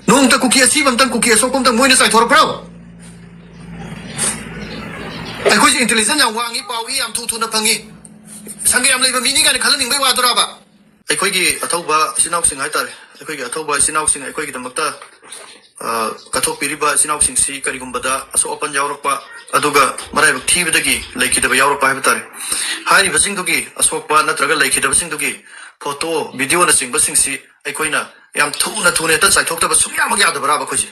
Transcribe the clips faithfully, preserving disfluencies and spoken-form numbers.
ꯅꯣꯡꯃꯇ ꯀꯨꯀꯤ ꯑꯁꯤꯕ ꯑꯝꯇꯪ, ꯀꯨꯀꯤ ꯑꯁꯣꯛꯄ ꯑꯝꯇꯪ ꯃꯣꯏꯅ ꯆꯥꯏꯊꯣꯔꯛꯄ꯭ꯔꯣ? ꯑꯩꯈꯣꯏꯁꯦ intelligence ꯌꯥꯝ ꯋꯥꯡꯉꯤ, ꯄꯥꯎ ꯏ ꯌꯥꯝ ꯊꯨ ꯊꯨꯅ ꯐꯪꯉꯤ, ꯁꯪꯒ ꯌꯥꯝ ꯂꯩꯕ ꯃꯤꯅꯤ ꯀꯥꯏꯅ ꯈꯜꯍꯟꯅꯤꯡꯕꯩ ꯋꯥꯗꯨꯔꯕ? ꯑꯩꯈꯣꯏꯒꯤ ꯑꯊꯧꯕ ꯏꯆꯤꯟ ꯏꯅꯥꯎꯁꯤꯡ ꯍꯥꯏꯇꯥꯔꯦ, ꯑꯩꯈꯣꯏꯒꯤ ꯑꯊꯧꯕ ꯏꯆꯤꯟ ꯏꯅꯥꯎꯁꯤꯡ ꯑꯩꯈꯣꯏꯒꯤꯗꯃꯛꯇ, ꯑ, ꯀꯠꯊꯣꯛꯄꯤꯔꯤꯕ ꯏꯆꯤꯟ ꯏꯅꯥꯎꯁꯤꯡꯁꯤ ꯀꯔꯤꯒꯨꯝꯕꯗ ꯑꯁꯣꯛ ꯑꯄꯟ ꯌꯥꯎꯔꯛꯄ, ꯑꯗꯨꯒ ꯃꯔꯥꯏꯕꯛ ꯊꯤꯕꯗꯒꯤ ꯂꯩꯈꯤꯗꯕ ꯌꯥꯎꯔꯛꯄ ꯍꯥꯏꯕ ꯇꯥꯔꯦ, ꯍꯥꯏꯔꯤꯕꯁꯤꯡꯗꯨꯒꯤ ꯑꯁꯣꯛꯄ ꯅꯠꯇ꯭ꯔꯒ ꯂꯩꯈꯤꯗꯕꯁꯤꯡꯗꯨꯒꯤ photo, videoꯅꯆꯤꯡꯕꯁꯤꯡꯁꯤ ꯑꯩꯈꯣꯏꯅ ꯌꯥꯝ ꯊꯨꯅ ꯊꯨꯅ ꯍꯦꯛꯇ ꯆꯥꯏꯊꯣꯛꯇꯕ ꯁꯨꯡꯌꯥꯃꯛ ꯌꯥꯗꯕ꯭ꯔꯥꯕ ꯑꯩꯈꯣꯏꯁꯦ?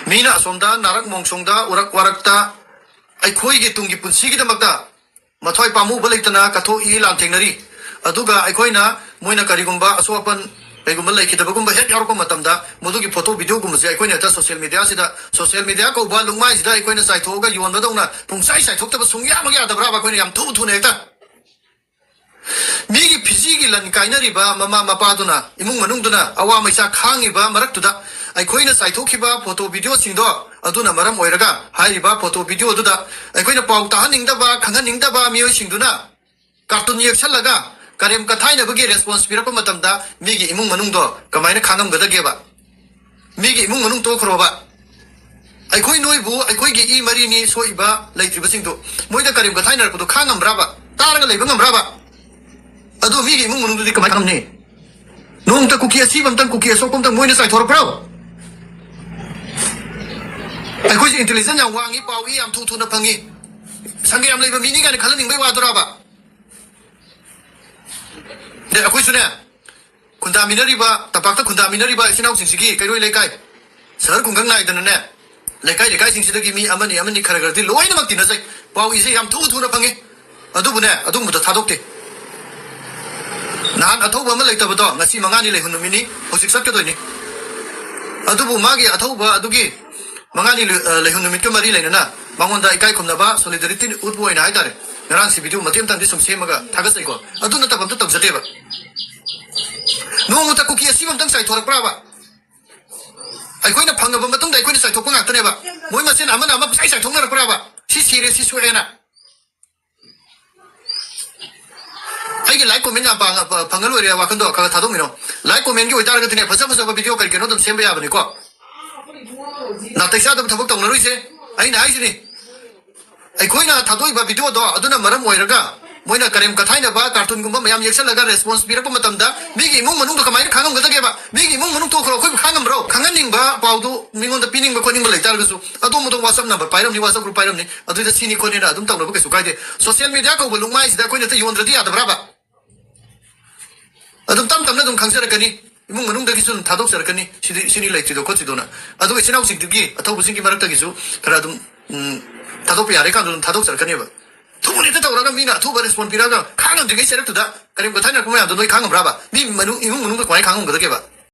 ꯃꯤꯅ ꯑꯁꯣꯝꯗ ꯅꯥꯔꯛ ꯃꯣꯡꯁꯣꯡꯗ, ꯎꯔꯛ ꯋꯥꯔꯛꯇ ꯑꯩꯈꯣꯏꯒꯤ ꯇꯨꯡꯒꯤ ꯄꯨꯟꯁꯤꯒꯤꯗꯃꯛꯇ ꯃꯊ꯭ꯋꯥꯏ ꯄꯥꯝꯃꯨꯕ ꯂꯩꯇꯅ ꯀꯠꯊꯣꯛꯏ, ꯂꯥꯟꯊꯦꯡꯅꯔꯤ꯫ ꯑꯗꯨꯒ ꯑꯩꯈꯣꯏꯅ, ꯃꯣꯏꯅ ꯀꯔꯤꯒꯨꯝꯕ ꯑꯁꯣꯛ ꯑꯄꯟ ꯀꯩꯒꯨꯝꯕ ꯂꯩꯈꯤꯗꯕꯒꯨꯝꯕ ꯍꯦꯛ ꯌꯥꯎꯔꯛꯄ ꯃꯇꯝꯗ, ꯃꯗꯨꯒꯤ photo, videoꯒꯨꯝꯕꯁꯦ ꯑꯩꯈꯣꯏꯅ ꯍꯦꯛꯇ social mediaꯁꯤꯗ, social media ꯀꯧꯕ ꯂꯨꯛꯃꯥꯏꯁꯤꯗ ꯑꯩꯈꯣꯏꯅ ꯆꯥꯏꯊꯣꯛꯑꯒ ꯌꯣꯟꯕꯗꯧꯅ ꯄꯨꯡꯆꯥꯏ ꯆꯥꯏꯊꯣꯛꯇꯕ ꯁꯨꯡꯌꯥꯃꯛ ꯌꯥꯗꯕ꯭ꯔꯥꯕ? ꯑꯩꯈꯣꯏꯅ ꯌꯥꯝ ꯊꯨ ꯊꯨꯅ ꯍꯦꯛꯇ ꯃꯤꯒꯤ ꯐꯤꯖꯤꯒꯤ ꯂꯟ ꯀꯥꯏꯅꯔꯤꯕ ꯃꯃꯥ ꯃꯄꯥꯗꯨꯅ, ꯏꯃꯨꯡ ꯃꯅꯨꯡꯗꯨꯅ ꯑꯋꯥ ꯃꯩꯆꯥꯛ ꯈꯥꯡꯉꯤꯕ ꯃꯔꯛꯇꯨꯗ, ꯑꯩꯈꯣꯏꯅ ꯆꯥꯏꯊꯣꯛꯈꯤꯕ photo, videoꯁꯤꯡꯗꯣ, ꯑꯗꯨꯅ ꯃꯔꯝ ꯑꯣꯏꯔꯒ ꯍꯥꯏꯔꯤꯕ photo, videoꯗꯨꯗ ꯑꯩꯈꯣꯏꯅ ꯄꯥꯎ ꯇꯥꯍꯟꯅꯤꯡꯗꯕ, ꯈꯪꯍꯟꯅꯤꯡꯗꯕ ꯃꯤꯑꯣꯏꯁꯤꯡꯗꯨꯅ cartoon ꯌꯦꯛꯁꯜꯂꯒ ꯀꯔꯦꯝ ꯀꯊꯥꯏꯅꯕꯒꯤ response ꯄꯤꯔꯛꯄ ꯃꯇꯝꯗ, ꯃꯤꯒꯤ ꯏꯃꯨꯡ ꯃꯅꯨꯡꯗꯣ ꯀꯃꯥꯏꯅ ꯈꯥꯡꯉꯝꯒꯗꯒꯦꯕ? ꯃꯤꯒꯤ ꯏꯃꯨꯡ ꯃꯅꯨꯡ ꯇꯣꯛꯈ꯭ꯔꯣꯕ, ꯑꯩꯈꯣꯏ ꯅꯣꯏꯕꯨ, ꯑꯩꯈꯣꯏꯒꯤ ꯏ ꯃꯔꯤꯅꯤ ꯁꯣꯛꯏꯕ ꯂꯩꯇ꯭ꯔꯤꯕꯁꯤꯡꯗꯨ, ꯃꯣꯏꯗ ꯀꯔꯦꯝ ꯀꯊꯥꯏꯅꯔꯛꯄꯗꯣ ꯈꯥꯡꯉꯝꯕ꯭ꯔꯥꯕ? ꯇꯥꯔꯒ ꯂꯩꯕ ꯉꯝꯕ꯭ꯔꯥꯕ? ꯑꯗꯣ ꯃꯤꯒꯤ ꯏꯃꯨꯡ ꯃꯅꯨꯡꯗꯨꯗꯤ ꯀꯃꯥꯏꯅ ꯈꯪꯅꯤ? ꯅꯣꯡꯃꯇ ꯀꯨꯀꯤ ꯑꯁꯤꯕ ꯑꯝꯇꯪ, ꯀꯨꯀꯤ ꯑꯁꯣꯛꯄ ꯑꯝꯇꯪ ꯃꯣꯏꯅ ꯆꯥꯏꯊꯣꯔꯛꯄ꯭ꯔꯣ? ꯑꯩꯈꯣꯏꯁꯦ intelligence ꯌꯥꯝ ꯋꯥꯡꯉꯤ, ꯄꯥꯎ ꯏ ꯌꯥꯝ ꯊꯨ ꯊꯨꯅ ꯐꯪꯉꯤ, ꯁꯪꯒ ꯌꯥꯝ ꯂꯩꯕ ꯃꯤꯅꯤ ꯀꯥꯏꯅ ꯈꯜꯍꯟꯅꯤꯡꯕꯩ ꯋꯥꯗꯨꯔꯕ? ꯑꯗꯩ ꯑꯩꯈꯣꯏꯁꯨꯅꯦ, ꯈꯨꯟꯗꯥꯃꯤꯟꯅꯔꯤꯕ, ꯇꯝꯄꯥꯛꯇ ꯈꯨꯟꯗꯥꯃꯤꯟꯅꯔꯤꯕ ꯏꯆꯤꯟ ꯏꯅꯥꯎꯁꯤꯡꯁꯤꯒꯤ ꯀꯩꯔꯣꯏ ꯂꯩꯀꯥꯏ, ꯁꯍꯔ ꯈꯨꯡꯒꯪ ꯅꯥꯏꯗꯅꯅꯦ, ꯂꯩꯀꯥꯏ ꯂꯩꯀꯥꯏꯁꯤꯡꯁꯤꯗꯒꯤ ꯃꯤ ꯑꯃꯅꯤ ꯑꯃꯅꯤ ꯈꯔ ꯈꯔꯗꯤ ꯂꯣꯏꯅꯃꯛ ꯇꯤꯟꯅꯖꯩ, ꯄꯥꯎ ꯏꯁꯦ ꯌꯥꯝ ꯊꯨ ꯊꯨꯅ ꯐꯪꯉꯤ꯫ ꯑꯗꯨꯕꯨꯅꯦ, ꯑꯗꯨꯒꯨꯝꯕꯗ ꯊꯥꯗꯣꯛꯇꯦ꯫ ꯅꯍꯥꯟ ꯑꯊꯧꯕ ꯑꯃ ꯂꯩꯇꯕꯗꯣ, ꯉꯁꯤ ꯃꯉꯥꯅꯤ ꯂꯩꯍꯨꯟ ꯅꯨꯃꯤꯠꯅꯤ, ꯍꯧꯖꯤꯛ ꯆꯠꯀꯗꯣꯏꯅꯤ꯫ ꯑꯗꯨꯕꯨ ꯃꯥꯒꯤ ꯑꯊꯧꯕ ꯑꯗꯨꯒꯤ ꯃꯉꯥꯅꯤ ꯂꯩ-, ꯑ, ꯂꯩꯍꯨꯟ ꯅꯨꯃꯤꯠꯀ ꯃꯔꯤ ꯂꯩꯅꯅ ꯃꯉꯣꯟꯗ ꯏꯀꯥꯏ ꯈꯨꯝꯅꯕ, solidarity ꯎꯠꯄ ꯑꯣꯏꯅ ꯍꯥꯏꯇꯥꯔꯦ, ꯉꯔꯥꯡꯁꯤ video ꯃꯇꯦꯛ ꯑꯃꯇꯪꯗꯤ ꯁꯨꯝ ꯁꯦꯝꯃꯒ ꯊꯥꯒꯠꯆꯩꯀꯣ꯫ ꯑꯗꯨ ꯅꯠꯇꯕ ꯑꯝꯇ ꯇꯧꯖꯗꯦꯕ꯫ ꯅꯣꯡꯃꯇ ꯀꯨꯀꯤ ꯑꯁꯤꯕ ꯑꯝꯇꯪ ꯆꯥꯏꯊꯣꯔꯛꯄ꯭ꯔꯥꯕ? ꯑꯩꯈꯣꯏꯅ ꯐꯪꯉꯕ ꯃꯇꯨꯡꯗ ꯑꯩꯈꯣꯏꯅ ꯆꯥꯏꯊꯣꯛꯄ ꯉꯥꯛꯇꯅꯦꯕ꯫ ꯃꯣꯏ ꯃꯁꯦꯟ ꯑꯃꯅ ꯑꯃ ꯄꯨꯡꯆꯥꯏ ꯆꯥꯏꯊꯣꯛꯅꯔꯛꯄ꯭ꯔꯥꯕ? ꯁꯤ ꯁꯤꯔꯦ, ꯁꯤ ꯁꯣꯛꯑꯦꯅ꯫ ꯑꯩꯒꯤ like comment ꯌꯥꯝ ꯄꯥꯡ-, ꯄ-, ꯐꯪꯉ ꯂꯣꯏꯔꯦ, ꯋꯥꯈꯟꯗꯣ ꯈꯔ ꯈꯔ ꯊꯥꯗꯣꯛꯃꯤꯟꯅꯧ꯫ ꯂꯥꯏꯛ ꯀꯣꯃꯦꯟꯒꯤ ꯑꯣꯏꯇꯥꯔꯒꯗꯤꯅꯦ, ꯐꯖ ꯐꯖꯕ ꯚꯤꯗꯤꯑꯣ ꯀꯔꯤ ꯀꯩꯅꯣ ꯑꯗꯨꯝ ꯁꯦꯝꯕ ꯌꯥꯕꯅꯤꯀꯣ꯫ ꯅꯥꯇꯩ ꯆꯥꯗꯕ ꯊꯕꯛ ꯇꯧꯅꯔꯣꯏꯁꯦ꯫ ꯑꯩꯅ ꯍꯥꯏꯁꯤꯅꯤ, ꯑꯩꯈꯣꯏꯅ ꯊꯥꯗꯣꯛꯏꯕ ꯚꯤꯗꯤꯑꯣꯗꯣ ꯑꯗꯨꯅ ꯃꯔꯝ ꯑꯣꯏꯔꯒ ꯃꯣꯏꯅ ꯀꯔꯦꯝ ꯀꯊꯥꯏꯅꯕ ꯀꯥꯔꯇꯨꯟꯒꯨꯝꯕ ꯃꯌꯥꯝ ꯌꯦꯛꯁꯜꯂꯒ ꯔꯦꯁꯄꯣꯟꯁ ꯄꯤꯔꯛꯄ ꯃꯇꯝꯗ ꯃꯤꯒꯤ ꯏꯃꯨꯡ ꯃꯅꯨꯡꯗꯣ ꯀꯃꯥꯏꯅ ꯈꯪꯉꯝꯒꯗꯒꯦꯕ? ꯃꯤꯒꯤ ꯏꯃꯨꯡ ꯃꯅꯨꯡ ꯇꯣꯛꯈ꯭ꯔꯣ, ꯑꯩꯈꯣꯏꯕꯨ ꯈꯪꯉꯝꯕ꯭ꯔꯣ? ꯈꯪꯍꯟꯅꯤꯡꯕ ꯄꯥꯎꯗꯨ ꯃꯤꯉꯣꯟꯗ ꯄꯤꯅꯤꯡꯕ ꯈꯣꯠꯅꯤꯡꯕ ꯂꯩꯇꯥꯔꯒꯁꯨ ꯑꯗꯣꯝ ꯑꯗꯣꯝ WhatsApp ꯅꯝꯕꯔ ꯄꯥꯏꯔꯝꯅꯤ, WhatsApp ꯒ꯭ꯔꯨꯞ ꯄꯥꯏꯔꯝꯅꯤ, ꯑꯗꯨꯗ ꯁꯤꯅꯤ ꯈꯣꯠꯅꯤꯅ ꯑꯗꯨꯝ ꯇꯧꯅꯕ ꯀꯩꯁꯨ ꯀꯥꯏꯗꯦ꯫ ꯁꯣꯁꯤꯌꯦꯜ ꯃꯦꯗꯤꯌꯥ ꯀꯧꯕ ꯂꯨꯛꯃꯥꯏꯁꯤꯗ ꯑꯩꯈꯣꯏꯅ ꯍꯦꯛꯇ ꯌꯣꯟꯗ꯭ꯔꯗꯤ ꯌꯥꯗꯕ꯭ꯔꯥꯕ? ꯑꯗꯨꯝ ꯇꯞ ꯇꯞꯅ ꯑꯗꯨꯝ ꯈꯪꯖꯔꯛꯀꯅꯤ, ꯏꯃꯨꯡ ꯃꯅꯨꯡꯗꯒꯤꯁꯨ ꯑꯗꯨꯝ ꯊꯥꯗꯣꯛꯆꯔꯛꯀꯅꯤ, ꯁꯤꯗꯤ, ꯁꯤꯅꯤ ꯂꯩꯇ꯭ꯔꯤꯗꯣ ꯈꯣꯠꯇ꯭ꯔꯤꯗꯣꯅ꯫ ꯑꯗꯨꯒ ꯏꯆꯤꯟ ꯏꯅꯥꯎꯁꯤꯡꯗꯨꯒꯤ ꯑꯊꯧꯕꯁꯤꯡꯒꯤ ꯃꯔꯛꯇꯒꯤꯁꯨ ꯈꯔ ꯑꯗꯨꯝ, ꯎꯝ, ꯊꯥꯗꯣꯛꯄ ꯌꯥꯔꯦ ꯀꯥꯟꯗ ꯑꯗꯨꯝ ꯊꯥꯗꯣꯛꯆꯔꯛꯀꯅꯦꯕ꯫ ꯊꯨꯅ ꯍꯦꯛꯇ ꯇꯧꯔꯒ ꯃꯤꯅ ꯑꯊꯨꯕ ꯔꯦꯁꯄꯣꯟ ꯄꯤꯔꯒ ꯈꯥꯡꯉꯝꯗ꯭ꯔꯤꯉꯩ ꯆꯩꯔꯛꯇꯨꯗ ꯀꯔꯦꯝ ꯀꯊꯥꯏꯅꯔꯛꯄ ꯃꯌꯥꯝꯗꯣ ꯅꯣꯏ ꯈꯥꯡꯉꯝꯕ꯭ꯔꯥꯕ? ꯃꯤ ꯃꯅꯨꯡ, ꯏꯃꯨꯡ ꯃꯅꯨꯡꯗ ꯀꯃꯥꯏꯅ ꯈꯥꯡꯉꯝꯒꯗꯒꯦꯕ?